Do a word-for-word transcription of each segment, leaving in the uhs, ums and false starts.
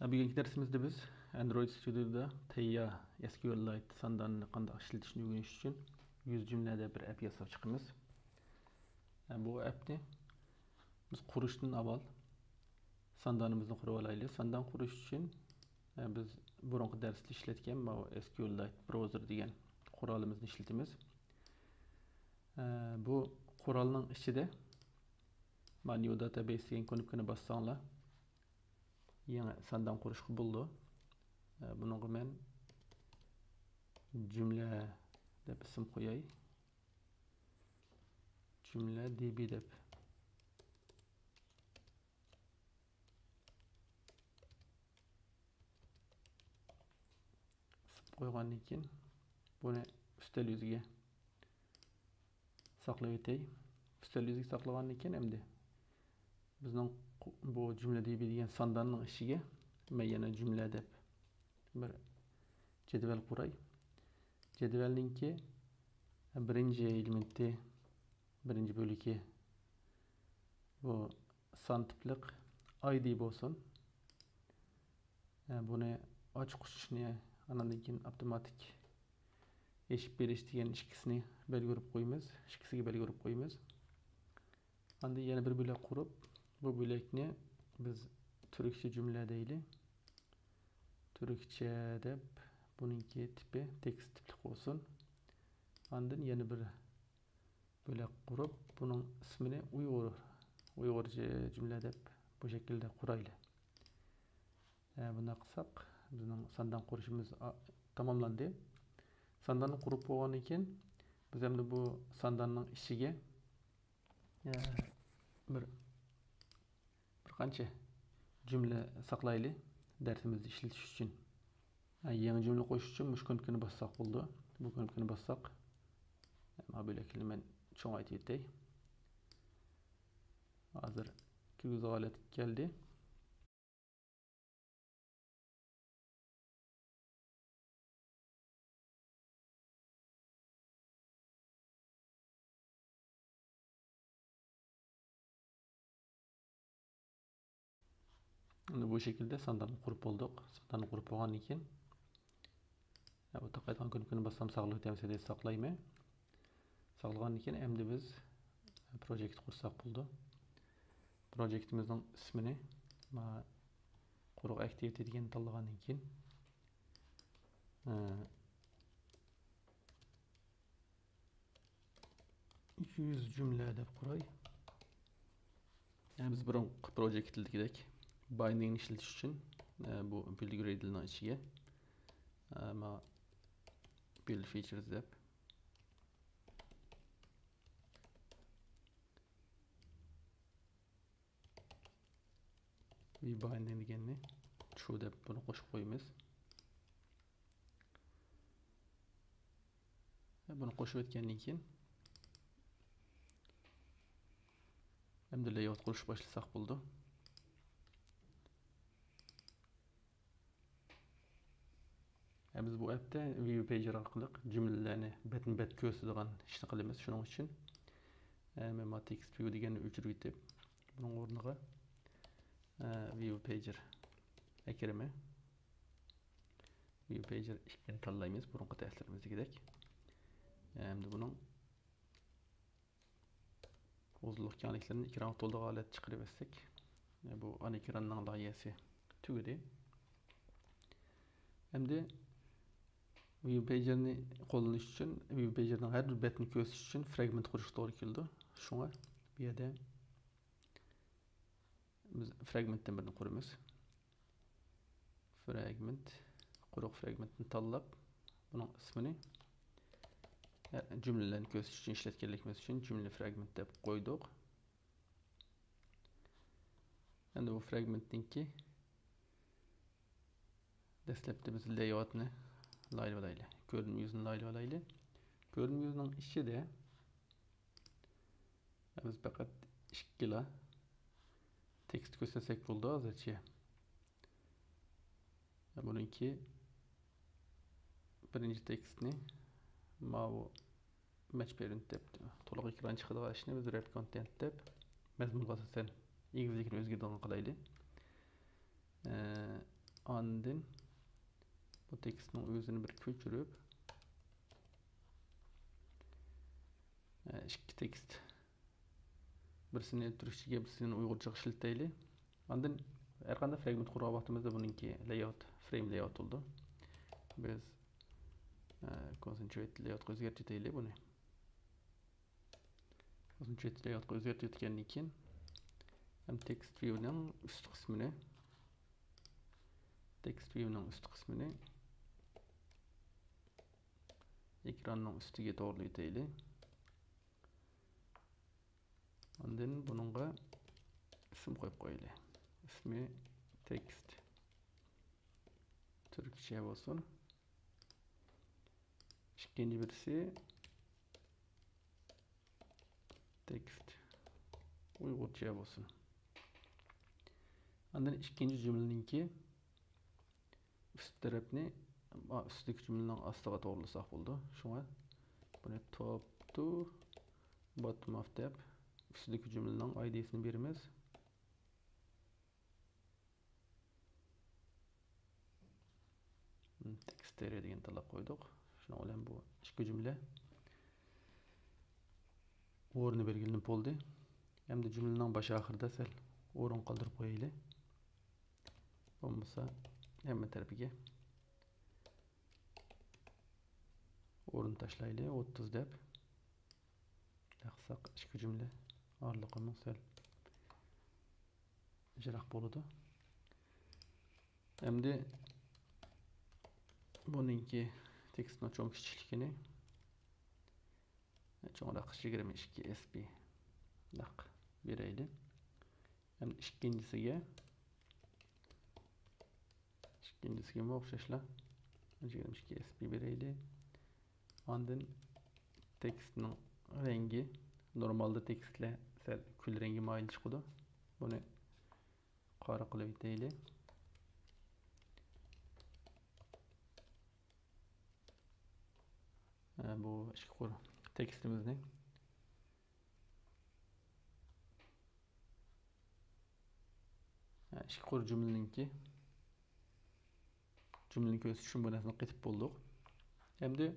بۈگۈنكى دەرسىمىزدە بىز ئەندرويد ستۇدىيودا تەييار ئېس كيۇ ئېل لايت سانداننى قانداق ئىشلىتىشنى ئۆگىنىش ئۈچۈن يۈز جۈملە دەپ بىر ئەپ ياساپ چىقىمىز. بۇ ئەپنى بىز قۇرۇشتىن ئاۋۋال ساندانىمىزنى قۇرۇۋالايلى. ساندان قۇرۇش ئۈچۈن بىز بۇرۇنقى دەرستە ئىشلەتكەن ماۋۇ ئېس كيۇ ئېل لايت براۋزېر دېگەن قورالىمىزنى ئىشلىتىمىز. بۇ قورالنىڭ ئىچىدە مانا نيۇ داتابەيس دېگەن كۇنۇپكىنى باسساڭلار، يېڭى ساندان قۇرۇشقا بولىدۇ. بۇنىڭغا مەن جۈملە دەپ ئىسىم قوياي. جۈملە دى بى دەپ ئىسىم قويغاندىن كېيىن بۇنى ئۈستەل يۈزىگە ساقلاپ ئۆتەي. ئۈستەل يۈزىگە ساقلىغاندىن كېيىن ئەمدى بىزنىڭ قو-، بۇ جۈملە دى بى دېگەن سانداننىڭ ئىچىگە مەن يەنە جۈملە دەپ بىر جەدۋەل قۇراي. جەدۋەلنىڭكى بىرىنچى ئېلېمېنتى، بىرىنچى بۆلىكى بۇ سان تىپلىق ئاي دى بولسۇن. بۇنى ئاچقۇچنى، ئاناندىن كېيىن ئاپتوماتىك ئېچىپ بېرىش دېگەن ئىككىسىنى بەلگىلەپ قويىمىز، ئىككىسىگە بەلگىلەپ قويىمىز. ئاندىن يەنە بىر بۆلەك قۇرۇپ، بۇ بۆلەكنى بىز تۈركچە جۈملە دەيلى. تۈركچە دەپ، بۇنىڭكى تىپى تېكىست تىپلىق بولسۇن. ئاندىن يەنە بىر بۆلەك قۇرۇپ، بۇنىڭ ئىسمىنى ئۇيغۇر، ئۇيغۇرچە جۈملە دەپ بۇ شەكىلدە قۇرايلى. بۇنداق قىلساق، بىزنىڭ ساندان قۇرۇشىمىز تاماملاندى. سانداننى قۇرۇپ بولغاندىن كېيىن، بىز ئەمدى بۇ سانداننىڭ ئىچىگە بىر، بىر قانچە جۈملە ساقلايلى، دەرسىمىزدە ئىشلىتىش ئۈچۈن. يېڭى جۈملە قوشۇش ئۈچۈن مۇشۇ كۇنۇپكىنى باسساق بولىدۇ. بۇ كۇنۇپكىنى باسساق، مانا بۆلەكنى مەن چوڭايتىۋېتەي. ھازىر كىرگۈزۈۋالىۋېتىپ كەلدى. ئەمدى بۇ شەكىلدە سانداننى قۇرۇپ بولدۇق. سانداننى قۇرۇپ بولغاندىن كېيىن، بۇ تاقايدىغان كۇنۇپكىنى باسسام ساقلىۋېتەمسىز دەپ ساقلايمەن. ساقلىغاندىن كېيىن ئەمدى بىز پروجېكت قۇرساق بولىدۇ. پروجېكتىمىزنىڭ ئىسمىنى ما قۇرۇق ئاكتىۋىتى دېگەننى تاللىغاندىن كېيىن، يۈز جۈملە دەپ قۇراي. يەنى بىز بۇرۇنقى پروجېكتتىكىدەك بايندىڭنى ئىشلىتىش ئۈچۈن، بۇ بىلد گرېدلنىڭ ئىچىگە، ما بىلد فىچەرز دەپ ۋىيۇ بايندىڭ دېگەننى ترۇ دەپ بۇنى قوشۇپ قويىمىز. بۇنى قوشۇپ ئۆتكەندىن كېيىن ئەمدى لەيئاۋۇت قۇرۇشقا باشلىساق بولىدۇ. بىز بۇ ئەپتە ۋىيۇ پەيجەر ئارقىلىق جۈملىلەرنى بەتمۇ بەت كۆرسىتىدىغان ئىشنى قىلىمىز. شۇنىڭ ئۈچۈن، ئە، مەن ما تېكىست ۋىيۇ دېگەننى ئۆچۈرۈۋېتىپ، بۇنىڭ ئورنىغا، ئە، ۋىيۇ پەيجەر ئەكىرىمى، ۋىيۇ پەيجەر ئىككىنى تاللايمىز، بۇرۇنقى دەرسلىرىمىزدىكىدەك. ئەمدى بۇنىڭ ئۇزۇنلۇق كەڭلىكلىرىنى ئېكرانغا تولدۇرغان ھالەتتە چىقىرىۋەتسەك، بۇ ئانا ئېكراننىڭ لايىھەسى تۈگىدى. ئەمدى ۋىيۇ پەيجەرنى قوللىنىش ئۈچۈن، ۋىيۇ پەيجەرنىڭ ھەر بىر بەتنى كۆرسىتىش ئۈچۈن فراگمېنت قۇرۇشقا توغرا كېلىدۇ. شۇڭا بۇ يەردە بىز فراگمېنتتىن بىرنى قۇرىمىز. فراگمېنت، قۇرۇق فراگمېنتنى تاللاپ، بۇنىڭ ئىسمىنى، ھە، جۈملىلەرنى كۆرسىتىش ئۈچۈن ئىشلەتكەنلىكىمىز ئۈچۈن جۈملە فراگمېنت دەپ قويدۇق. ئەمدى بۇ فراگمېنتنىڭكى دەسلەپتە بىز لەيئاۋۇتنى لايىھەلەيلى. كۆرۈنمە يۈزىنى لايىھەلەيلى. كۆرۈنمە يۈزىنىڭ ئىچىدە بىز پەقەت ئىككىلا تېكىست كۆرسەتسەك بولىدۇ ھازىرچە. بۇنىڭكى بىرىنچى تېكىستنى ماۋۇ مەچ پېرېنت دەپ تولۇق ئېكران چىقىدىغان ئىشنى بىز رەپ كونتېنت دەپ مەزمۇنغا ئاساسەن ئېگىزلىكىنى ئۆزگەرتىدىغان قىلايلى. ئە، ئاندىن بۇ تېكىستنىڭ ئۆزىنى بىر كۆچۈرۈپ، ئىككى تېكىست، بىرسىنى تۈركچىگە، بىرسىنى ئۇيغۇرچىغا ئىشلىتەيلى. ئاندىن ھەر قانداق فراگمېنت قۇرغان ۋاقتىمىزدا بۇنىڭكى لەيئاۋۇت، فرەيم لەيئاۋۇت بولىدۇ. بىز كونسېنترېيت لەيئاۋۇتقا ئۆزگەرتىۋېتەيلى بۇنى. كونسېنترېيت لەيئاۋۇتقا ئۆزگەرتىۋەتكەندىن كېيىن، ھەم تېكىست ۋيۇنىڭ ئۈست قىسمىنى، تېكىست ۋيۇنىڭ ئۈست قىسمىنى ئېكراننىڭ ئۈستىگە توغرىلىۋېتەيلى. ئاندىن بۇنىڭغا ئىسىم قويۇپ قويايلى. ئىسمى تېكىست تۈركچە بولسۇن. ئىككىنچى بىرسى تېكىست ئۇيغۇرچە بولسۇن. ئاندىن ئىككىنچى جۈملىنىڭكى ئۈست تەرەپنى، ئا، ئۈستىدىكى جۈملىنىڭ ئاستىغا توغرىلىساق بولىدۇ. شۇڭا بۇنى top to bottom of دەپ ئۈستىدىكى جۈملىنىڭ ئايدىسىنى بېرىمىز. تېكىست تېرە دېگەننى تاللاپ قويدۇق. شۇنىڭ بىلەن بۇ ئىككى جۈملە ئورنى بەلگىلىنىپ بولدى. ئەمدى جۈملىنىڭ باش ئاخىرىدا سەل ئورۇن قالدۇرۇپ قويايلى. بولمىسا ھەممە تەرىپىگە ئورۇن تاشلايلى، ئوتتۇز دەپ. قىلساق ئىككى جۈملە ئارىلىقىمۇ سەل يىراق بولىدۇ. ئەمدى بۇنىڭكى تېكىستنىڭ چوڭ كىچىكلىكىنى چوڭراق، يىگىرمە ئىككى S P داق بېرەيلى. ھەم ئىككىنچىسىگە، ئىككىنچىسىگىمۇ ئوخشاشلا يىگىرمە ئىككى S P بېرەيلى. ئاندىن تېكىستنىڭ رەڭگى، نورمالدا تېكىستلەر سەل كۈل رەڭگە مايىل چىقىدۇ. بۇنى قارا قىلىۋېتەيلى. ھە، بۇ ئىككى قۇر تېكىستىمىزنى، ھە، ئىككى قۇر جۈملىنىڭكى، جۈملىنى كۆرسىتىش ئۈچۈن بۇ نەرسىنى قېتىپ بولدۇق. ئەمدى،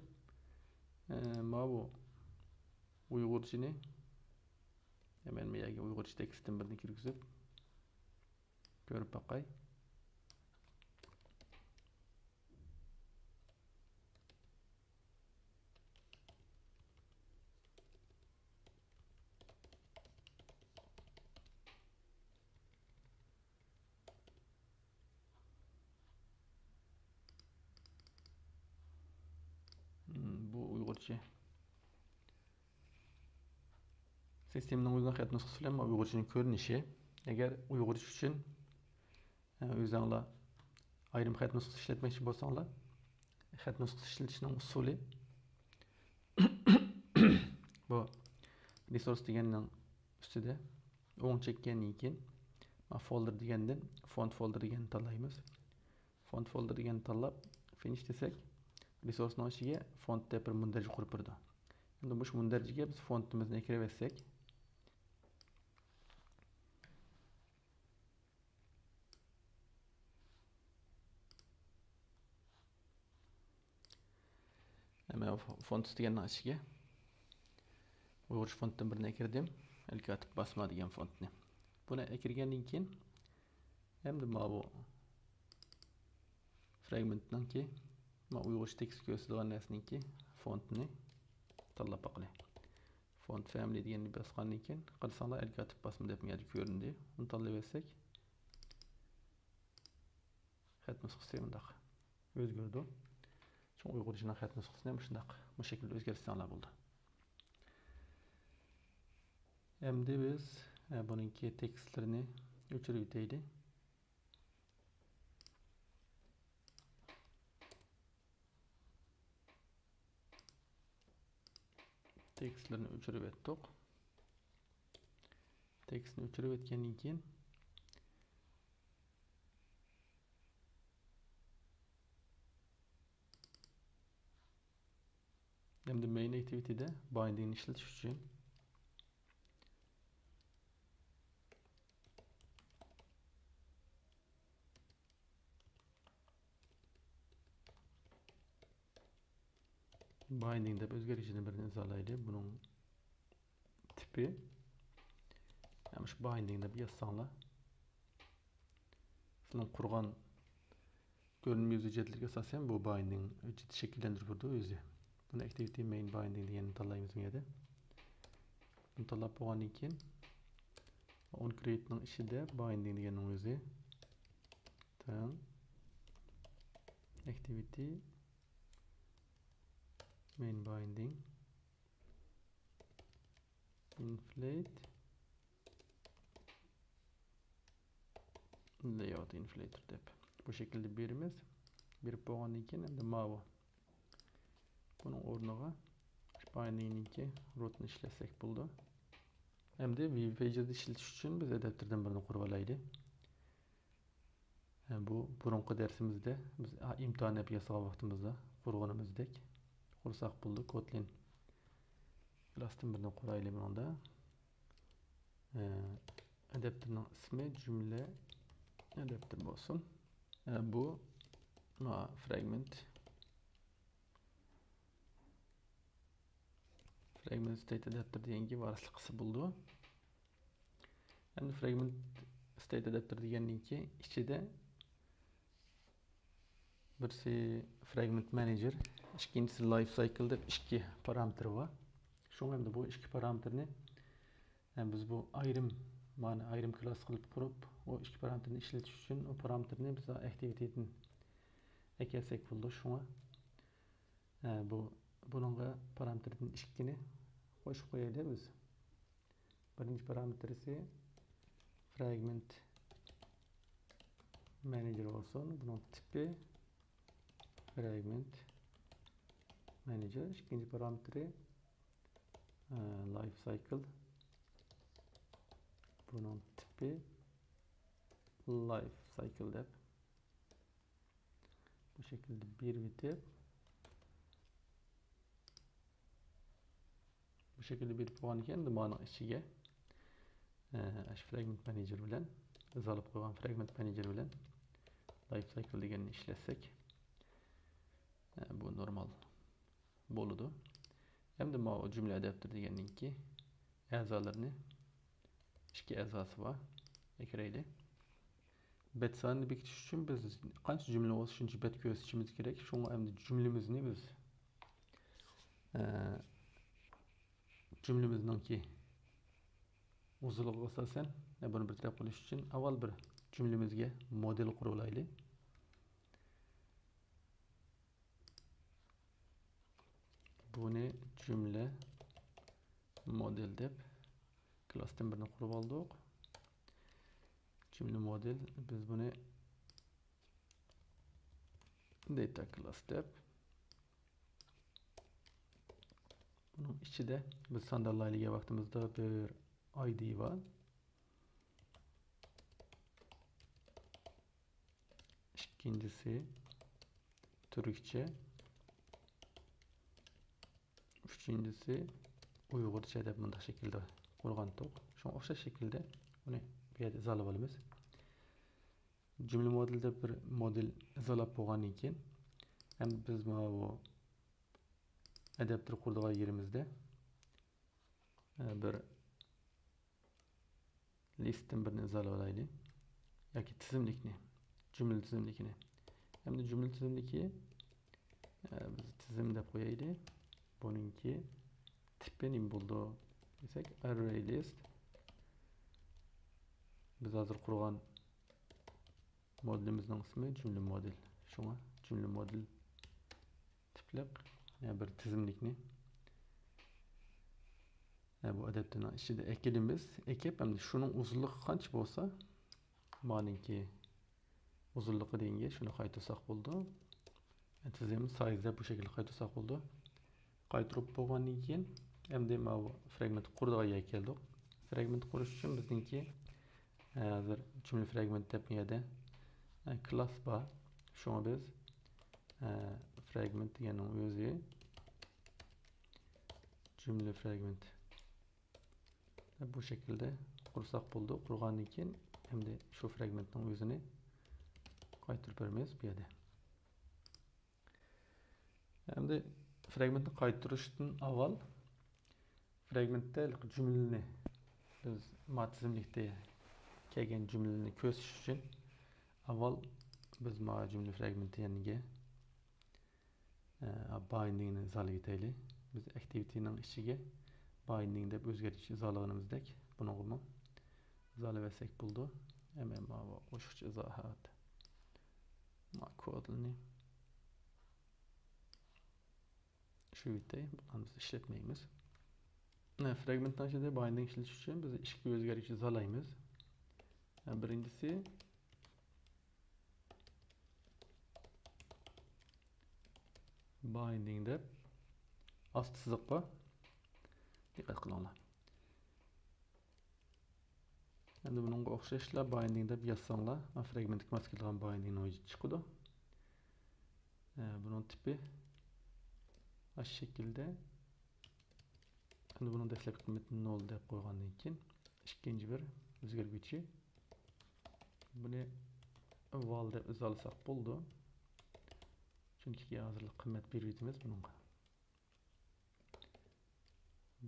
ئە، ماۋۇ ئۇيغۇرچىنى، مەن بۇ يەرگە ئۇيغۇرچە تېكىستتىن بىرنى كىرگۈزۈپ كۆرۈپ باقاي. مم، بۇ ئۇيغۇرچە. سىستېمىنىڭ ئۆزىنىڭ خەت نۇسخىسى بىلەن ئۇيغۇرچىنىڭ كۆرۈنۈشى. ئەگەر ئۇيغۇرچە ئۈچۈن ئۆزۈڭلار ئايرىم خەت نۇسخىسى ئىشلەتمەكچى بولساڭلار، خەت نۇسخىسى ئىشلىتىشنىڭ ئۇسۇلى، بۇ رېسۇرس دېگەننىڭ ئۈستىدە ئوڭ چەككەندىن كېيىن، فولدېر دېگەندىن فونت فولدېر دېگەننى تاللايمىز. فونت فولدېر دېگەننى تاللاپ، فىنىش دېسەك، رېسۇرسنىڭ ئىچىگە فونت دەپ بىر مۇندەرىجە قۇرۇپ بېرىدۇ. ئەمدى مۇشۇ مۇندەرىجىگە بىز فونتىمىزنى ئەكىرىۋەتسەك، مەن فونت دېگەننىڭ ئىچىگە ئۇيغۇرچە فونتتىن بىرنى ئەكىردىم. ئەلكاتىپ باسما دېگەن فونتنى. بۇنى ئەكىرگەندىن كېيىن، ئەمدى ماۋۇ فراگمېنتنىڭكى، ماۋۇ ئۇيغۇرچە تېكىست كۆرسىتىدىغان نەرسىنىڭكى فونتىنى تاللاپ باقىلى. فونت فامىلى دېگەننى باسقاندىن كېيىن، قارىساڭلار، ئەلكاتىپ باسما دەپ مۇ يەردە كۆرۈندى. ئۇنى تاللىۋەتسەك، خەت نۇسخىسى مۇنداق ئۆزگىرىدۇ. شۇڭا ئۇيغۇرچىنىڭ خەت نۇسخىسىنى مۇشۇنداق، مۇشۇ شەكىلدە ئۆزگەرتسەڭلار بولىدۇ. ئەمدى بىز، ئە، بۇنىڭكى تېكىستلىرىنى ئۆچۈرۈۋېتەيلى. تېكىستلىرىنى ئۆچۈرۈۋەتتۇق. تېكىستنى ئۆچۈرۈۋەتكەندىن كېيىن، ئەمدى مەين ئەكتىۋىتىدە بايندىڭنى ئىشلىتىش ئۈچۈن، بايندىڭ دەپ ئۆزگەرگۈچىدىن بىرنى ئىزاھلايلى. بۇنىڭ تىپى، ھەم شۇ بايندىڭ دەپ يازساڭلار، سىزنىڭ قۇرغان كۆرۈنمە يۈزى جەدۋىلىگە ئاساسەن بۇ بايندىڭ ھۆججىتى شەكىللەندۈرۈپ تۇرىدۇ ئۆزى. بۇنى activity main binding دېگەننى تاللايمىز بۇ يەردە. بۇنى تاللاپ بولغاندىن كېيىن، on create نىڭ ئىچىدە بايندىڭ دېگەننىڭ ئۆزى تەڭ activity main binding inflate layout inflator دەپ بۇ شەكىلدە بېرىمىز. بېرىپ بولغاندىن كېيىن ئەمدى ماۋۇ بۇنىڭ ئورنىغا بايندىڭنىڭكى root نى ئىشلەتسەك بولىدۇ. ئەمدى Vue Pages نى ئىشلىتىش ئۈچۈن بىز ئاداپتېردىن بىرنى قۇرۇپ ئالايلى. ھە، بۇ بۇرۇنقى دەرسىمىزدە بىز ئىمتىھان ئەپ ياسىغان ۋاقتىمىزدا قۇرغىنىمىزدەك قۇرساق بولىدۇ. Kotlin كلاستىن بىرنى قۇرايلى بۇنىڭدا. ئە، ئاداپتېرنىڭ ئىسمى جۈملە ئاداپتېر بولسۇن. ئە، بۇ، ما، fragment. Fragment state adapter دېگەنگە ۋارىسلىق قىلسا بولىدۇ. ئەمدى fragment state adapter دېگەننىڭكى ئىچىدە بىرسى fragment manager، ئىككىنچىسى life cycle دەپ ئىككى پارامېتىر بار. شۇڭا ئەمدى بۇ ئىككى پارامېتىرنى، ھە، بىز بۇ ئايرىم، مانا ئايرىم كلاس قىلىپ قۇرۇپ، ئۇ ئىككى پارامېتىرنى ئىشلىتىش ئۈچۈن ئۇ پارامېتىرنى بىز activity دىن ئەكەلسەك بولىدۇ. شۇڭا، ھە، بۇ، بۇنىڭغا پارامېتىردىن ئىككىنى قوشۇپ قويايلى بىز. بىرىنچى پارامېتىرى fragment manager بولسۇن. بۇنىڭ تىپى fragment manager. ئىككىنچى پارامېتىرى، ئە، life cycle. بۇنىڭ تىپى life cycle دەپ بۇ شەكىلدە بېرىۋېتىپ، بۇ شەكىلدە بېرىپ بولغاندىن كېيىن، مانىڭ ئىچىگە، ئە، ئاشۇ fragment manager بىلەن، ئىزاھلاپ قويغان fragment manager بىلەن life cycle دېگەننى ئىشلەتسەك، ئە، بۇ نورمال بولىدۇ. ئەمدى ماۋۇ جۈملە ئاداپتېر دېگەننىڭكى ئەزالىرىنى، ئىككى ئەزاسى بار، ئەكىرەيلى. بەت سانىنى بېكىتىش ئۈچۈن بىز قانچە جۈملە بولسا شۇنچە بەت كۆرسىتىشىمىز كېرەك. شۇڭا ئەمدى جۈملىمىزنى بىز، ئە، جۈملىمىزنىڭكى ئۇزۇنلۇقىغا ئاساسەن، ئە، بۇنى بىر تەرەپ قىلىش ئۈچۈن ئاۋۋال بىر جۈملىمىزگە مودېل قۇرۇۋالايلى. بۇنى جۈملە مودېل دەپ كلاستىن بىرنى قۇرۇپ ئالدۇق. جۈملە مودېل، بىز بۇنى data class دەپ، بۇنىڭ ئىچىدە بىز ساندانلايلى دېگەن ۋاقتىمىزدا بىر I D بار. ئىككىنچىسى تۈركچە، ئۈچىنچىسى ئۇيغۇرچە دەپ مۇنداق شەكىلدە قۇرغانتۇق. شۇڭا ئوخشاش شەكىلدە بۇنى بۇ يەردە ئىزاھلاپ ئالىمىز. جۈملە مودېل دەپ بىر مودېل ئىزاھلاپ بولغاندىن كېيىن، ئەمدى بىز ماۋۇ ئاداپتېر قۇرىدىغان يېرىمىزدە، ئە، بىر لىستتىن بىرنى ئىزاھلاپ ئالايلى. ياكى تىزىملىكنى، جۈملە تىزىملىكىنى. ئەمدى جۈملە تىزىملىكى، ئە، بىز تىزىم دەپ قويايلى. بۇنىڭكى تىپى نېمە بولىدۇ دېسەك، array list. بىز ھازىر قۇرغان مودېلىمىزنىڭ ئىسمى جۈملە مودېل. شۇڭا جۈملە مودېل تىپلىق، يەنى بىر تىزىملىكنى، يەنى بۇ ئاداپتېرنىڭ ئىچىدە ئەكېلىمىز. ئەكەپ، ئەمدى شۇنىڭ ئۇزۇنلۇقى قانچە بولسا، مانىڭكى ئۇزۇنلۇقى دېگەنگە شۇنى قايتۇرساق بولىدۇ. تىزىم سايز دەپ بۇ شەكىلدە قايتۇرساق بولىدۇ. قايتۇرۇپ بولغاندىن كېيىن، ئەمدى ماۋۇ فرەگمېنت قۇرىدىغان يەرگە كەلدۇق. فرەگمېنت قۇرۇش ئۈچۈن بىزنىڭكى، ھازىر جۈملە فرەگمېنت دەپ بۇ يەردە، كلاس بار. شۇڭا بىز، فرەگمېنت دېگەننىڭ ئۆزى جۈملە فرەگمېنت. بۇ شەكىلدە قۇرساق بولىدۇ. قۇرغاندىن كېيىن، ئەمدى شۇ فرەگمېنتنىڭ ئۆزىنى قايتۇرۇپ بېرىمىز بۇ يەردە. ئەمدى فرەگمېنتنى قايتۇرۇشتىن ئاۋۋال، فرەگمېنتتە جۈملىنى، بىز ما تىزىملىكتە كەلگەن جۈملىنى كۆرسىتىش ئۈچۈن، ئاۋۋال بىز ما جۈملە فرەگمېنتىنى، ئە، بايندىڭنى ئىزاھلىۋېتەيلى. بىز ئەكتىۋىتىنىڭ ئىچىگە بايندىڭ دەپ ئۆزگەرتكۈچ ئىزاھلىغىنىمىزدەك، بۇنىڭغىمۇ ئىزاھلىۋەتسەك بولىدۇ. ئەمما ما قوشۇقچە ئىزاھات، ما كودلىنى چۈشۈرۈۋېتەي، بۇلارنى بىز ئىشلەتمەيمىز. مانا، فرەگمېنتنىڭ ئىچىدە بايندىڭ ئىشلىتىش ئۈچۈن بىز ئىككى ئۆزگەرگۈچ ئىزاھلايمىز. بىرىنچىسى، بايندىڭ دەپ ئاستى سىزىق بار. دىققەت قىلىڭلار. ئەمدى بۇنىڭغا ئوخشاشلا بايندىڭ دەپ يازساڭلار، مانا، فرەگمېنتكە ماس كېلىدىغان بايندىڭنىڭ ئۆزى چىقىدۇ. ئە، بۇنىڭ تىپى ئاشۇ شەكىلدە. ئەمدى بۇنىڭ دەسلەپكى قىممىتىنى نول دەپ قويغاندىن كېيىن، ئىككىنچى بىر ئۆزگەرگۈچى، بۇنى ۋال دەپ ئىزاھلىساق بولىدۇ. چۈنكى ھازىرلىق قىممەت بېرىۋېتىمىز بۇنىڭغا.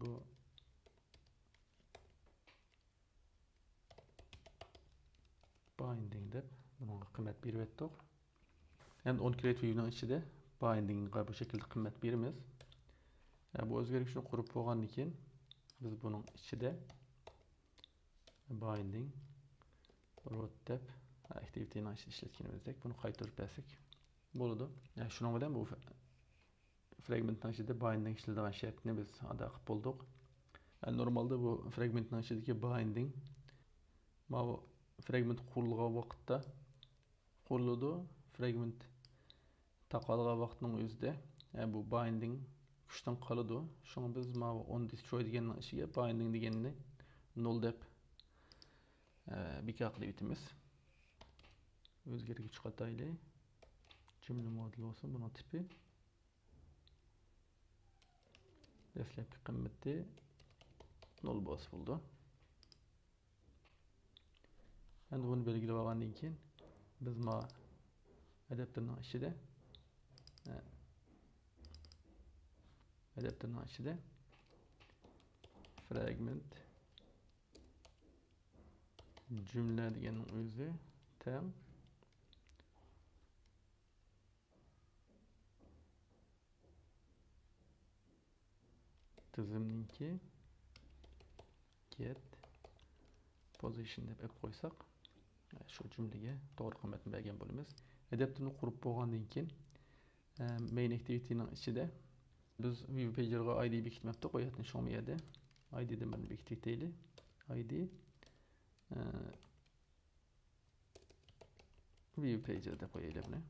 بۇ بايندىڭ دەپ بۇنىڭغا قىممەت بېرىۋەتتۇق. ئەمدى ئون كرېئېت ۋىيۇنىڭ ئىچىدە بايندىڭغا بۇ شەكىلدە قىممەت بېرىمىز. ئە، بۇ ئۆزگەرگۈچنى قۇرۇپ بولغاندىن كېيىن، بىز بۇنىڭ ئىچىدە بايندىڭ روت دەپ ئەكتىۋىتىنىڭ ئىچىدە ئىشلەتكىنىمىزدەك بۇنى قايتۇرۇپ بەرسەك بولىدۇ. ئە، شۇنىڭ بىلەن بۇ فرەگمېنتنىڭ ئىچىدە بايندىڭ ئىشلىتىدىغان شەرتنى بىز ئادا قىلىپ بولدۇق. ئە، نورمالدا بۇ فرەگمېنتنىڭ ئىچىدىكى بايندىڭ ماۋۇ فرەگمېنت قۇرۇلغان ۋاقىتتا قۇرۇلىدۇ. فرەگمېنت تاقالغان ۋاقىتنىڭ ئۆزىدە، ئە، بۇ بايندىڭ كۈچتىن قالىدۇ. شۇڭا بىز ماۋۇ ئون دېستروي دېگەننىڭ ئىچىگە بايندىڭ دېگەننى نول دەپ، ئە، بىكار قىلىۋېتىمىز. ئۆزگەرگۈچ قاتايلى. جۈملە مودېلى بولسۇن بۇنىڭ تىپى. دەسلەپكى قىممىتى نول بولسا بولىدۇ. ئەمدى بۇنى بەلگىلەپ ئالغاندىن كېيىن، بىز ما ئاداپتېرنىڭ ئىچىدە، ئاداپتېرنىڭ ئىچىدە فرەگمېنت جۈملە دېگەننىڭ ئۆزى تەڭ تىزىمنىڭكى گېت پوزىشن دەپ ئېلىپ قويساق، شۇ جۈملىگە توغرا قىممەتنى بەرگەن بولىمىز. ئاداپتېرنى قۇرۇپ بولغاندىن كېيىن، مەين ئەكتىۋىتىنىڭ ئىچىدە بىز ۋىۋ پېيجېرغا ئايدى بېكىتمەپتۇق، ئۇ يەردىن شۇڭا بۇ يەردە ئايدىدىن بىرنى بېكىتىۋېتەيلى. ئايدى، ۋىۋ پېيجېر دەپ قويايلى بۇنى.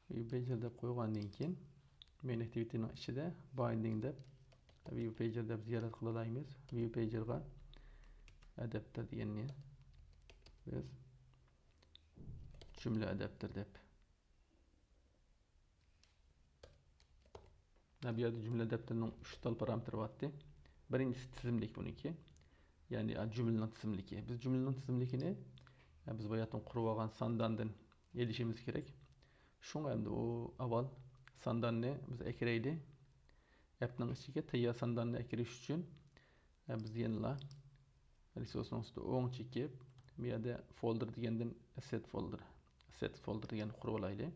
ۋىۋ پېيجېر دەپ قويغاندىن كېيىن، مەين ئەكتىۋىتىنىڭ ئىچىدە بايندىڭ دەپ، ۋىۋ پېيجېر دەپ زىيارەت قىلالايمىز. ۋىۋ پېيجېرغا ئاداپتېر دېگەننى بىز جۈملە ئاداپتېر دەپ ھە، بۇ يەردە جۈملە ئاداپتېرىنىڭ ئۈچ تال پارامېتىرى بارتتى. بىرىنچىسى تىزىملىك بۇنىڭكى. يەنى، ئا، جۈملىنىڭ تىزىملىكى. بىز جۈملىنىڭ تىزىملىكىنى، ئە، بىز باياتىن قۇرۇۋالغان سانداندىن ئېلىشىمىز كېرەك. شۇڭا ئەمدى ئۇ ئاۋۋال سانداننى بىز ئەكىرەيلى. ئەپنىڭ ئىچىگە تەييار سانداننى ئەكىرىش ئۈچۈن، ئە، بىز يەنىلا رېسۇرسنىڭ ئۈستىدە ئوڭ چېكىپ، بۇ يەردە فولدېر دېگەندىن ئەسسېت فولدېر، ئەسسېت فولدېر دېگەننى قۇرۇۋالايلى.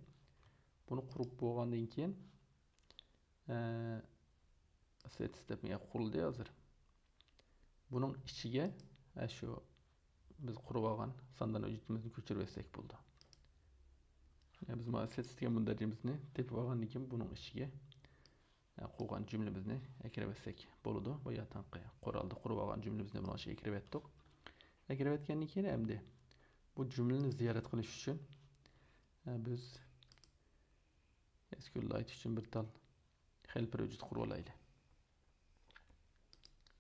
بۇنى قۇرۇپ بولغاندىن كېيىن، ئە، ئەسسېتس دەپ قۇرۇلدى ھازىر. بۇنىڭ ئىچىگە، ئە، شۇ بىز قۇرۇۋالغان ساندان ھۆججىتىمىزنى كۆچۈرۈۋەتسەك بولىدۇ. ئە، بىز مانا ئەسسېتس دېگەن مۇندەرىجىمىزنى تېپىپ ئالغاندىن كېيىن بۇنىڭ ئىچىگە، ئە، قۇرغان جۈملىمىزنى ئەكىرىۋەتسەك بولىدۇ. باياتىنقى قورالدا قۇرۇۋالغان جۈملىمىزنى بۇنىڭ ئىچىگە ئەكىرىۋەتتۇق. ئەكىرىۋەتكەندىن كېيىن ئەمدى بۇ جۈملىنى زىيارەت قىلىش ئۈچۈن، ئە، بىز ئەسكىيۇلايت ئۈچۈن بىر تال خېلپېر ھۆججىتى قۇرۇۋالايلى.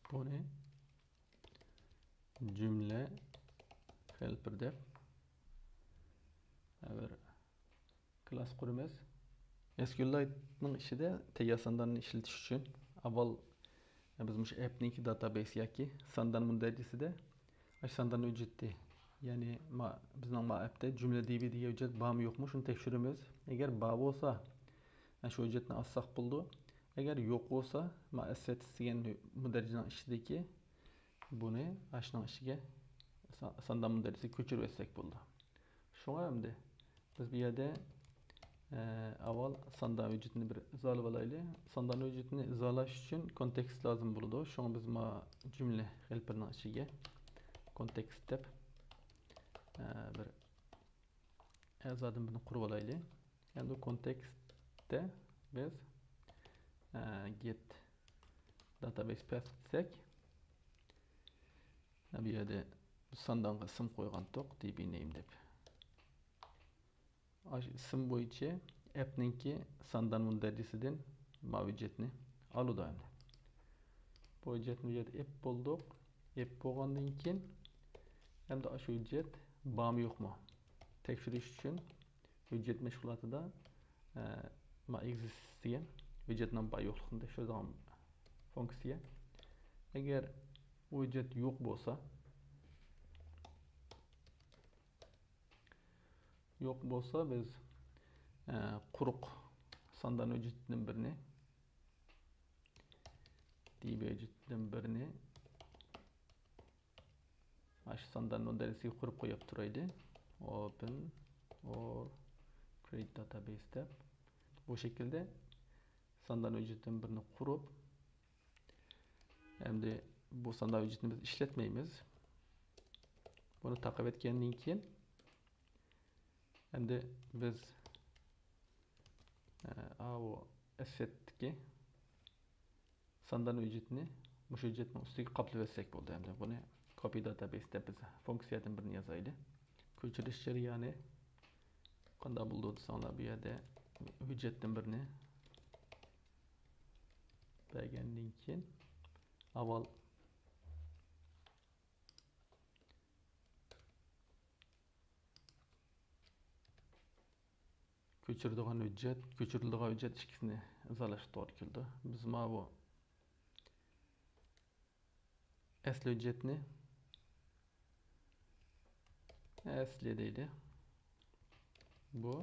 بۇنى جۈملە خېلپېر دەپ بىر كلاس قۇرىمىز. ئەسكىيۇلايتنىڭ ئىچىدە تەييار سانداننى ئىشلىتىش ئۈچۈن ئاۋۋال بىز مۇشۇ ئەپنىڭكى داتابەيس ياكى ساندان مۇندەرىجىسىدە ئاشۇ ساندان ھۆججىتى، يەنى ما-، بىزنىڭ ما ئەپتە جۈملە دىۋى دېگەن ھۆججەت بارمۇ يوقمۇ، شۇنى تەكشۈرىمىز. ئەگەر بار بولسا، مانا شۇ ھۆججەتنى ئالساق بولىدۇ. ئەگەر يوق بولسا، مانا ئەسسېتس دېگەن مۇندەرىجىنىڭ ئىچىدىكى بۇنى ئاشۇنىڭ ئىچىگە سا-، ساندان مۇندەرىجىسىگە كۆچۈرۈۋەتسەك بولىدۇ. شۇڭا ئەمدى بىز بۇ يەردە، ئە، ئاۋۋال ساندان ھۆججىتىنى بىر ئىزاھلاپ ئالايلى. ساندان ھۆججىتىنى ئىزاھلاش ئۈچۈن كونتېكست لازىم بولىدۇ. شۇڭا بىز ما جۈملە خەلپىرىنىڭ ئىچىگە كونتېكست دەپ، ئە، بىر ئەزادىن بىرنى قۇرۇپ ئالايلى. ئەمدى كونتېكستتە بىز، ئە، گېت داتابەيس پاس دېسەك، بۇ يەردە بىز ساندانغا ئىسىم قويغانتۇق، دىبىنەيم دەپ. ئاشۇ ئىسىم بويىچە ئەپنىڭكى ساندان مۇندەرىجىسىدىن ماۋۇ ھۆججەتنى ئالىدۇ ئەمدى. بۇ ھۆججەتنى بۇ يەردە ئېپ بولدۇق. ئېپ بولغاندىن كېيىن ئەمدى ئاشۇ ھۆججەت بارمۇ يوقمۇ تەكشۈرۈش ئۈچۈن ھۆججەت مەشغۇلاتىدا، ئە، ما ئېگزىست دېگەن ھۆججەتنىڭ بار يوقلۇقىنى تەكشۈرىدىغان فۇنكسىيە. ئەگەر ئۇ ھۆججەت يوق بولسا، يوق بولسا بىز، ئە، قۇرۇق ساندان ھۆججىتىدىن بىرنى، دىبى ھۆججىتىدىن بىرنى ئاشۇ ساندان مۇندەرىجىسىگە قۇرۇپ قويۇپ تۇرايلى. Open or create database دەپ. بۇ شەكىلدە ساندان ھۆججىتىدىن بىرنى قۇرۇپ، ئەمدى بۇ ساندان ھۆججىتىنى بىز ئىشلەتمەيمىز. بۇنى تاقىۋەتكەندىن كېيىن، ئەمدى بىز، ئە، ئاۋۇ ئەسسېتتىكى ساندان ھۆججىتىنى مۇشۇ ھۆججەتنىڭ ئۈستىگە قاپلىۋەتسەك بولدى. ئەمدى بۇنى copy database دەپ بىز فۇنكسىيەدىن بىرنى يازايلى. كۆچۈرۈش جەريانى قانداق بولىدۇ دېسەڭلار، بۇ يەردە ھۆججەتتىن بىرنى بەرگەندىن كېيىن ئاۋۋال كۆچۈرىدىغان ھۆججەت، كۆچۈرۈلىدىغان ھۆججەت ئىككىسىنى ئىزاھلاشقا توغرا كېلىدۇ. بىز ماۋۇ ئەسلى ھۆججەتنى ئەسلى دەيلى. بۇ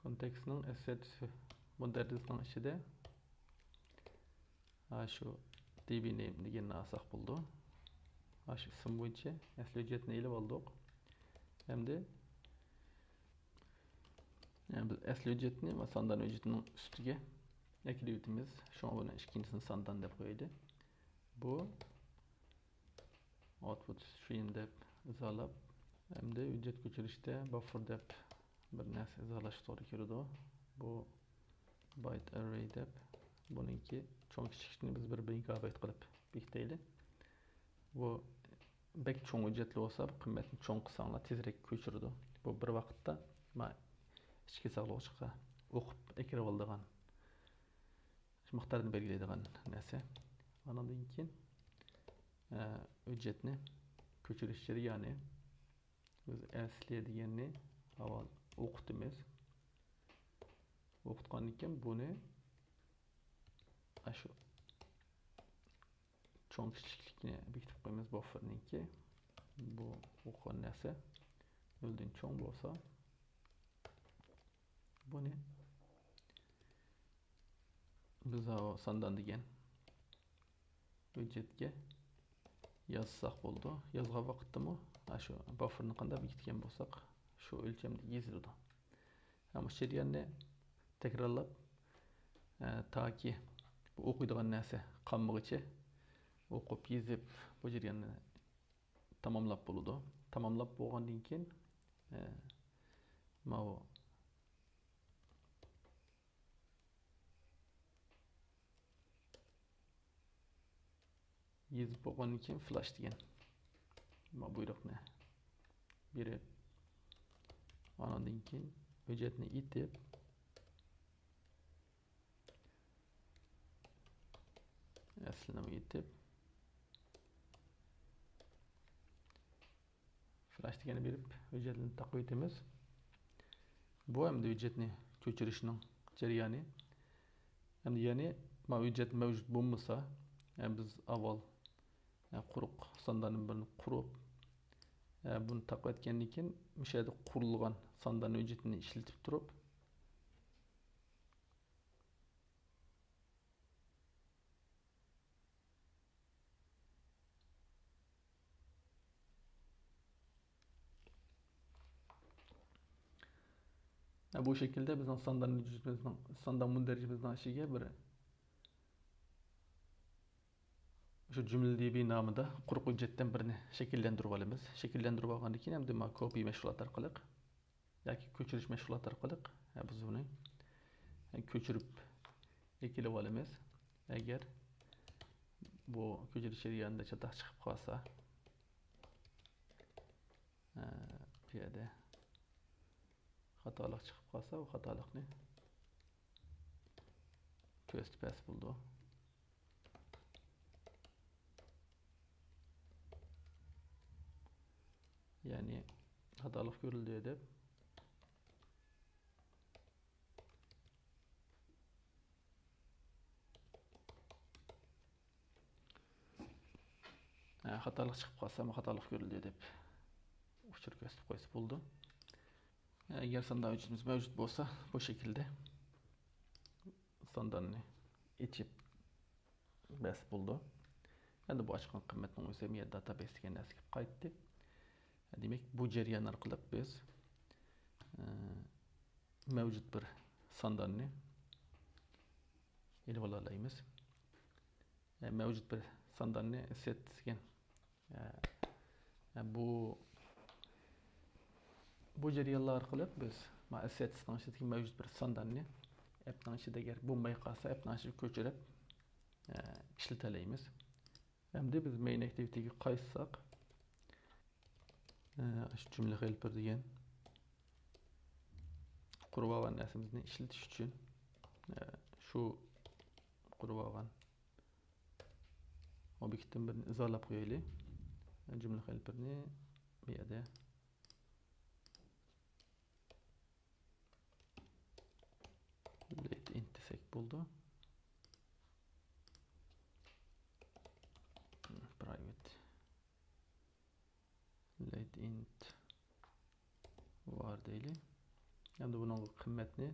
كونتېكستنىڭ ئەسلى مۇندەرىجىسىنىڭ ئىچىدە، ھە، شۇ دىبىنەيم دېگەننى ئالساق بولىدۇ. ھە، شۇ ئىسىم بويىچە ئەسلى ھۆججەتنى ئېلىپ ئالدۇق. ئەمدى، يەنى بىز ئەسلى ھۆججەتنى ۋە ساندان ھۆججىتىنىڭ ئۈستىگە ئەكىرىۋېتىمىز. شۇڭا بۇنى ئىككىنچىسىنى ساندان دەپ قويايلى. بۇ output stream دەپ ئىزاھلاپ، ئەمدى ھۆججەت كۆچۈرۈشتە buffer دەپ بىر نەرسە ئىزاھلاشقا توغرا كېلىدۇ. بۇ byte array دەپ، بۇنىڭكى چوڭ كىچىكلىكىنى بىز بىر مېگابايت قىلىپ بېكىتەيلى. بۇ بەك چوڭ ھۆججەتلەر بولسا، بۇ قىممەتنى چوڭ قىلساڭلار تېزرەك كۆچۈرىدۇ. بۇ بىر ۋاقىتتا ما ئىچكى ساقلىغۇچقا ئوقۇپ ئەكىرىۋالىدىغان مىقدارنى بەلگىلەيدىغان نەرسە. ئانىڭدىن كېيىن، ئە، ھۆججەتنى كۆچۈرۈش جەريانى. بىز ئەسلى دېگەننى ئاۋۋال ئوقۇتىمىز. ئوقۇتقاندىن كېيىن بۇنى ئاشۇ چوڭ كىچىكلىكنى بېكىتىپ قويىمىز، بۇففېرنىڭكى. بۇ ئوقۇغان نەرسە نۆلدىن چوڭ بولسا، بۇنى بىز ھاۋا ساندان دېگەن ھۆججەتكە يازساق بولىدۇ. يازغان ۋاقىتتىمۇ شۇ باففېرنى قانداق بېكىتكەن بولساق، شۇ ئۆلچەمدە يېزىلىدۇ. ھەم مۇشۇ جەرياننى تەكرارلاپ، ئە، تاكى بۇ ئوقۇيدىغان نەرسە قالمىغۇچە ئوقۇپ، يېزىپ، بۇ جەرياننى تاماملاپ بولىدۇ. تاماملاپ بولغاندىن كېيىن، ئە، ماۋۇ يېزىپ بولغاندىن كېيىن فلاش دېگەن ما بۇيرۇقنى بېرىپ، ئانىڭدىن كېيىن ھۆججەتنى ئېتىپ، ئەسلىنىمۇ ئېتىپ، فلاش دېگەننى بېرىپ، ھۆججەتنى تاقىۋېتىمىز. بۇ ئەمدى ھۆججەتنى كۆچۈرۈشنىڭ جەريانى. ئەمدى يەنى ما ھۆججەت مەۋجۇت بولمىسا، يەنى بىز ئاۋۋال، يەنى قۇرۇق سانداننى بىرنى قۇرۇپ، بۇنى تاقىۋەتكەندىن كېيىن، مۇشۇ يەردە قۇرۇلغان ساندان ھۆججىتىنى ئىشلىتىپ تۇرۇپ، بۇ شەكىلدە بىزنىڭ ساندان ھۆججىتىمىزنىڭ، ساندان مۇندەرىجىمىزنىڭ ئىچىگە بىر شۇ جۈملە دېبى نامىدا قۇرۇق ھۆججەتتىن بىرنى شەكىللەندۈرۈپ ئالىمىز. شەكىللەندۈرۈپ ئالغاندىن كېيىن ئەمدى مانا كوپىي مەشغۇلاتى ئارقىلىق ياكى كۆچۈرۈش مەشغۇلاتى ئارقىلىق، ھە، بىز بۇنى، ھە، كۆچۈرۈپ ئەكېلىپ ئالىمىز. ئەگەر بۇ كۆچۈرۈش جەريانىدا چاتاق چىقىپ قالسا، ھە، بۇ يەردە خاتالىق چىقىپ قالسا، ئۇ خاتالىقنى كۆرسىتىپ بەرسە بولىدۇ. يەنى خاتالىق كۆرۈلدى دەپ. ھە، خاتالىق چىقىپ قالسا، خاتالىق كۆرۈلدى دەپ ئۇچۇر كۆرسىتىپ قويسا بولىدۇ. ئەگەر ساندان ھۆججىتىمىز مەۋجۇت بولسا، بۇ شەكىلدە سانداننى ئېچىپ بەرسە بولىدۇ. ئەمدى بۇ ئاچقان قىممەتنىڭ ئۆزى ھەم يەنە داتابەيس دېگەن نەرسىگە قايتتى. دېمەك، بۇ جەريان ئارقىلىق بىز، ئە، مەۋجۇت بىر سانداننى ئېلىپ ئالالايمىز. ئە، مەۋجۇت بىر سانداننى ئەسسېتس دېگەن، ئە، ئە، بۇ، بۇ جەريانلار ئارقىلىق بىز مانا ئەسسېتسنىڭ ئىچىدىكى مەۋجۇت بىر سانداننى ئەپنىڭ ئىچىدە ئەگەر بولماي قالسا، ئەپنىڭ ئىچىگە كۆچۈرۈپ، ئە، ئىشلىتەلەيمىز. ئەمدى بىز مەين ئاكتىۋىتىگە قايتساق، ئە، شۇ جۈملە خېلپىر دېگەن قۇرۇۋالغان نەرسىمىزنى ئىشلىتىش ئۈچۈن، ئە، شۇ قۇرۇۋالغان ئوبيېكتتىن بىرنى ئىزاھلاپ قويايلى. جۈملە خېلپىرنى بۇ يەردە let int دېسەك بولىدۇ. Private let int var دەيلى. ئەمدى بۇنىڭغا قىممەتنى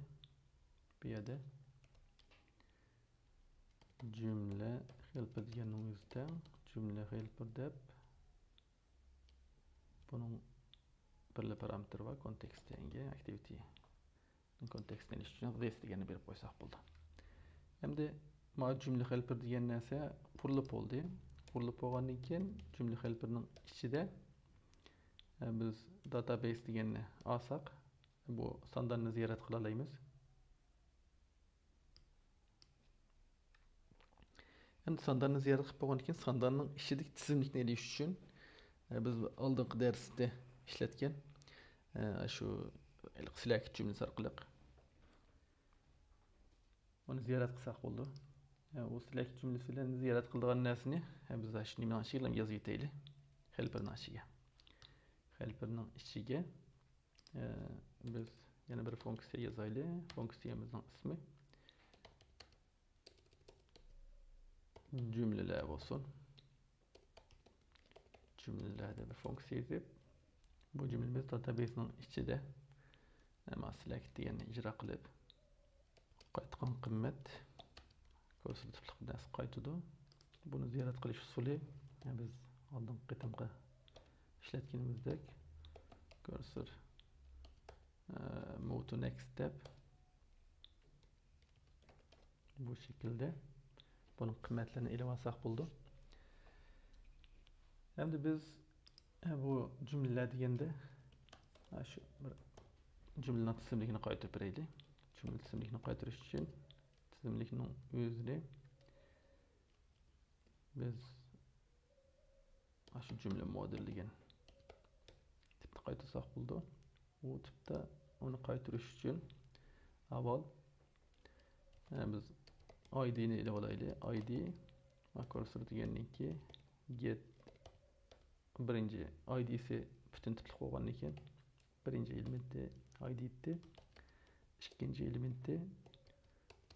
بۇ يەردە جۈملە خېلپىر دېگەننىڭ ئۆزىدە جۈملە خېلپىر دەپ، بۇنىڭ بىرلا پارامېتىرى بار، كونتېكست دېگەنگە ئاكتىۋىتى. كونتېكستنى ئېلىش ئۈچۈن this دېگەننى بېرىپ قويساق بولىدۇ. ئەمدى مانا جۈملە خېلپىر دېگەن نەرسە قۇرۇلۇپ بولدى. قۇرۇلۇپ بولغاندىن كېيىن جۈملە خېلپىرنىڭ ئىچىدە، ئە، بىز داتابەيس دېگەننى ئالساق، بۇ سانداننى زىيارەت قىلالايمىز. ئەمدى سانداننى زىيارەت قىلىپ بولغاندىن كېيىن، سانداننىڭ ئىچىدىكى تىزىملىكنى ئېلىش ئۈچۈن، ئە، بىز ئالدىنقى دەرستە ئىشلەتكەن، ئە، شۇ سېلېكت جۈملىسى ئارقىلىق ئۇنى زىيارەت قىلساق بولىدۇ. ئە، ئۇ سېلېكت جۈملىسى بىلەن زىيارەت قىلىدىغان نەرسىنى، ئە، بىز شۇ نېمىنىڭ ئىچىگە يازىۋېتەيلى. خېلپىرنىڭ ئىچىگە. خېلپىرنىڭ ئىچىگە، ئە، بىز يەنە بىر فۇنكسىيە يازايلى. فۇنكسىيەمىزنىڭ ئىسمى جۈملىلەر بولسۇن. جۈملىلەر دەپ بىر فۇنكسىيە يېزىپ، بۇ جۈملىمىز داتابەيسنىڭ ئىچىدە، ئەمما سېلېكت دېگەننى ئىجرا قىلىپ، قايتقان قىممەت كۇرسور تىپلىق نەرسە قايتىدۇ. بۇنى زىيارەت قىلىش ئۇسۇلى، بىز ئالدىنقى قېتىمقى ئىشلەتكىنىمىزدەك كۇرسور، ئە، move to next دەپ، بۇ شەكىلدە بۇنىڭ قىممەتلىرىنى ئېلىۋالساق بولىدۇ. ئەمدى بىز، ئە، بۇ جۈملىلەر دېگەندە، ئە، شۇ بىر جۈملىنىڭ تىزىملىكىنى قايتۇرۇپ بېرەيلى. جۈملە تىزىملىكىنى قايتۇرۇش ئۈچۈن تىزىملىكنىڭ ئۆزىنى بىز ئاشۇ جۈملە مودېل دېگەن تىپتا قايتۇرساق بولىدۇ. ئۇ تىپتا ئۇنى قايتۇرۇش ئۈچۈن ئاۋۋال، ئە، بىز ئايدىنى ئېلىپ ئالايلى. ئايدى ماكروسى دېگەننىڭكى گېت بىرىنچى ئايدىسى پۈتۈن تىپلىق بولغاندىن كېيىن، بىرىنچى ئېلېمېنتى ئايدى ئىدى، ئىككىنچى ئېلېمېنتى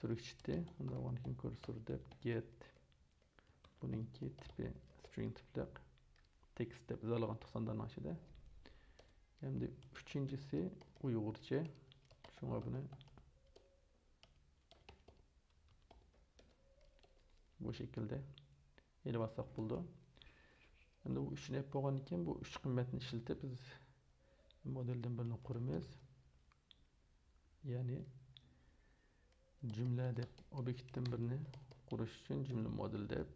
تۈركچە ئىدى. ئۇنداق بولغاندىن كېيىن كۇرسور دەپ گېت، بۇنىڭكى تىپى سترىڭ تىپلىق، تېكىست دەپ ئىزاھلىغان توقسان دانىنىڭ ئىچىدە ئەمدى ئۈچىنچىسى ئۇيغۇرچە. شۇڭا بۇنى بۇ شەكىلدە ئېلىۋالساق بولىدۇ. ئەمدى بۇ ئۈچنى ئېلىپ بولغاندىن كېيىن، بۇ ئۈچ قىممەتنى ئىشلىتىپ، بىز مودېلدىن بىرنى قۇرىمىز. يەنى جۈملە دەپ ئوبيېكتتىن بىرنى قۇرۇش ئۈچۈن جۈملە مودېلى دەپ،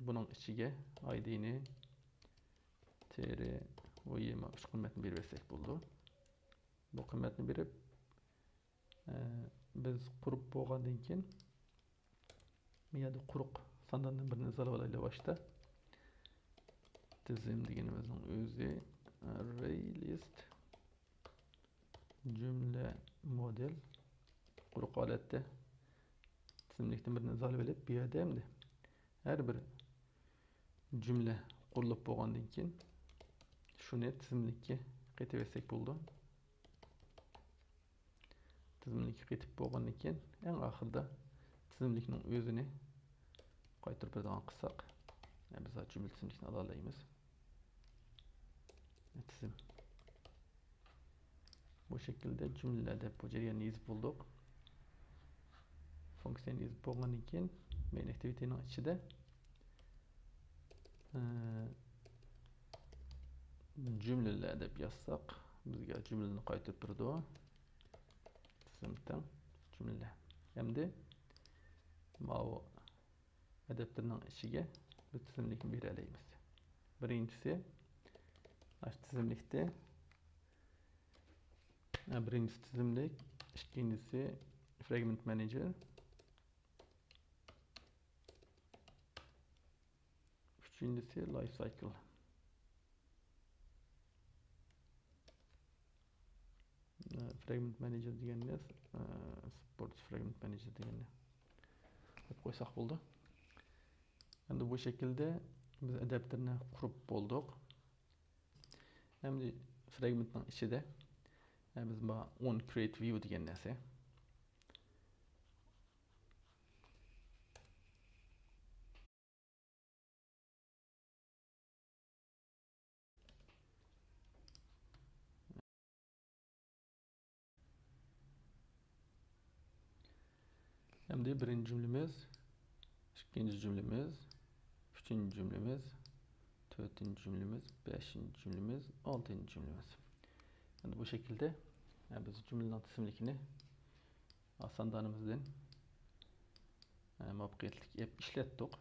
بۇنىڭ ئىچىگە ئايدىنى، تىرى، ئۇيىما ئۈچ قىممەتنى بېرىۋەتسەك بولىدۇ. بۇ قىممەتنى بېرىپ، ئە، بىز قۇرۇپ بولغاندىن كېيىن، بۇ يەردە قۇرۇق سانداندىن بىرنى ئىزدەۋالايلى باشتا. تىزىم دېگىنىمىزنىڭ ئۆزى ئەررەي لىست جۈملە مودېل قۇرۇق ھالەتتە تىزىملىكتىن بىرنى ئىزدەۋېلىپ، بۇ يەردە ئەمدى ھەر بىر جۈملە قۇرۇلۇپ بولغاندىن كېيىن، شۇنى تىزىملىككە قېتىۋەتسەك بولىدۇ. تىزىملىككە قېتىپ بولغاندىن كېيىن، ئەڭ ئاخىرىدا تىزىملىكنىڭ ئۆزىنى قايتۇرۇپ بېرىدىغان قىلساق، بىز ھازىر جۈملە تىزىملىكنى ئالالايمىز. تىزىم. بۇ شەكىلدە جۈملىلەر دەپ بۇ جەرياننى يېزىپ بولدۇق. فۇنكسىيەنى يېزىپ بولغاندىن كېيىن، مەين ئاكتىۋىتىنىڭ ئىچىدە، ئە، جۈملىلەر دەپ يازساق، بىزگە جۈملىنى قايتۇرۇپ بېرىدۇ. تىزىم تەڭ جۈملە. ئەمدى ماۋۇ ئاداپتېرنىڭ ئىچىگە بىز تىزىملىكنى بېرەلەيمىز. بىرىنچىسى، ئاشۇ تىزىملىكتە، ھە، بىرىنچىسى تىزىملىك، ئىككىنچىسى fragment manager، ئۈچىنچىسى life cycle. Fragment manager دېگەننى، ئە، support fragment manager دېگەننى قويۇپ قويساق بولىدۇ. ئەمدى بۇ شەكىلدە بىز ئاداپتېرنى قۇرۇپ بولدۇق. ئەمدى fragmentنىڭ ئىچىدە، ئە، بىز بار on create view دېگەن نەرسە. ئەمدى بىرىنچى جۈملىمىز، ئىككىنچى جۈملىمىز، ئۈچىنچى جۈملىمىز، تۆتىنچى جۈملىمىز، بەشىنچى جۈملىمىز، ئالتىنچى جۈملىمىز. ئەمدى بۇ شەكىلدە، ئە، بىز جۈملىنىڭ تىزىملىكىنى ساندانىمىزدىن، ئە، مۇۋەپپەقىيەتلىك ئېلىپ ئىشلەتتۇق.